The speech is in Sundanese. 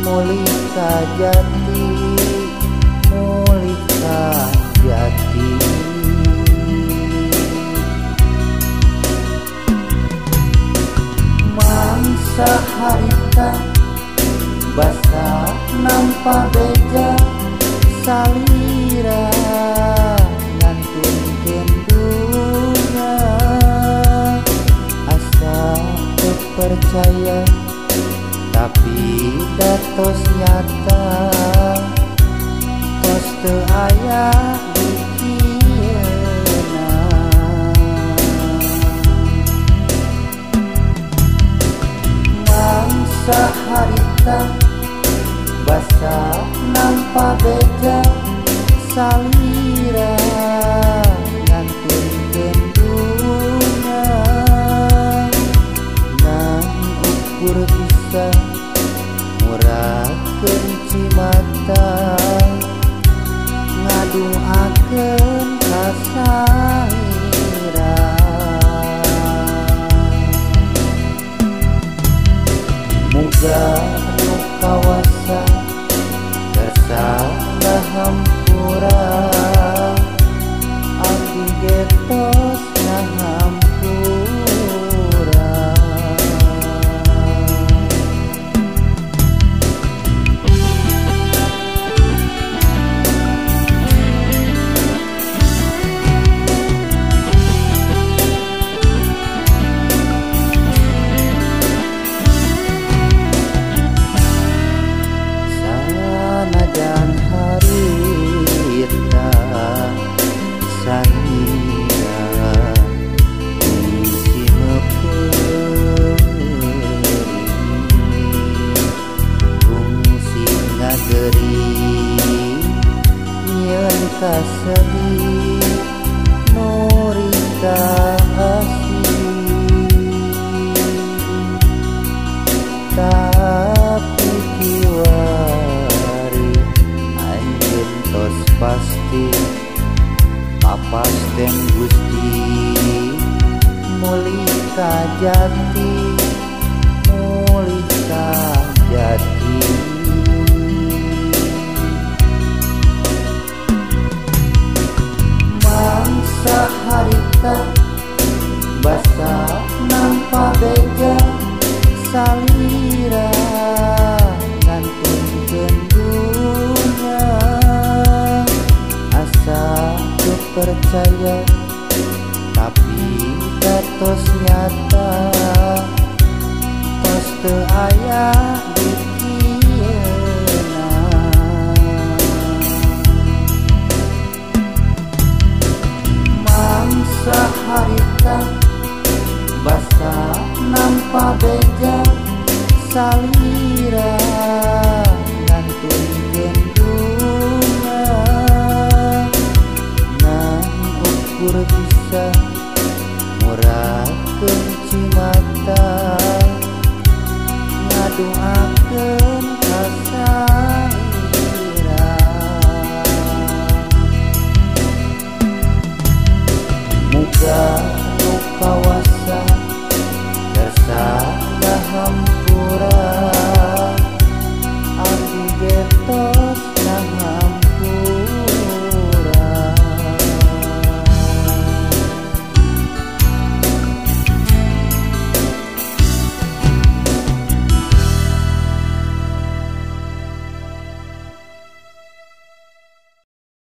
mulih ka jati, mulih ka jati. Mangsa harita basa nampa beja salira ngantunkeun dunya. Asa teu percaya tapi datos nyata, tos teu aya di kieuna. Mangsa harita basa nampa beja salira ngantunkeun dunya. Ngan ukur bisa murahkeun cimata, ngaduakeun ka salira. Muga nu kawasa kersa ngahampura, abdi ge tos ngahampura. Sanajan harita sangira kungsi meupeuri, kungsi ngageri nyieun kasedih nurika asih. Tapi kiwari anjeun tos pasti papasten Gusti mulih ka jati, mulih ka jati. Mangsa harita basa nampa beja salira ngantunkeun dunya. Asa teu percaya tapi datos nyata, tos teu aya di kieuna. Mangsa harita basa nampa beja salira ngantunkeun dunya. Ngan ukur bisa murahkeun cimata, ngaduakeun ka salira. Muga nu kawasa